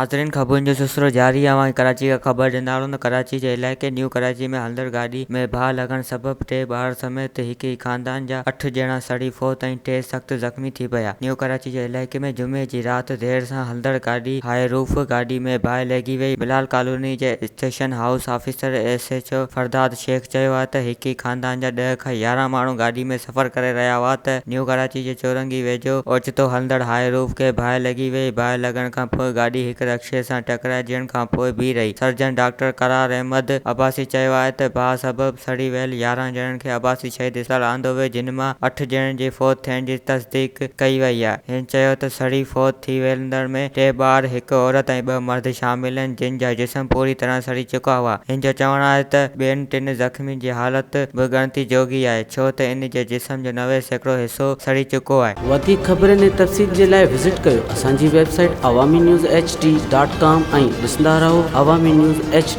ناظرين خبرن جو سلسلو جاري آهي اوهان کي ڪراچي کان خبر ڏيندا هلون ته ڪراچي جي علائقي نيو ڪراچي ۾ هلندڙ گاڏي ۾ باهه لڳڻ سبب ٽي ٻار سميت هڪ ئي خاندان جا اٺ ڄڻا سڙي فوت ۽ ٽي سخت زخمي ٿي پيا. نيو ڪراچي جي علائقي ۾ جمعي جي رات دير سان هلندڙ گاڏي هاء روف گاڏي ۾ باهه لڳي وئي. بلال ڪالوني جي station house officer S H O Fardad Shaikh چيو آهي ته هڪ ئي خاندان جا ڏهه کان 11 ماڻهو گاڏي ۾ سفر ڪري رهيا هئا ته نيو ڪراچي جي چورنگي ويجهو اوچتو هلندڙ هاء روف کي باهه لڳي وئي، باهه لڳڻ کانپوء گاڏي هڪ رڪشي سان ٽڪرائجڻ کانپوء بيهي رهي. سرجن ڊاڪٽر قرار احمد عباسي چيو آهي ته باهه سبب سڙي ويل 11 ڄڻن کي عباسي شهيد اسپتال آندو ويو جن مان اٺ ڄڻن جي فوت ٿيڻ جي تصديق ڪئي وئي آهي. هن چيو ته سڙي فوت ٿي ويندڙن ۾ ٽي ٻار، هڪ عورت ۽ ٻه مرد شامل آهن جن جا جسم پوري طرح سڙي چڪا هئا. هن جو چوڻ آهي ته ٻين ٽن زخمين جي حالت به ڳڻتي جوڳي آهي ڇو ته ان جي جسم جو 90% حصو سڙي چڪو آهي. وڌيڪ خبرن ۽ تفصيل جي لاء وزٽ ڪيو اسان جي website Awami news H D dot com ۽ ڏسندا رهو عوامي نيوز ايڇ ڊي.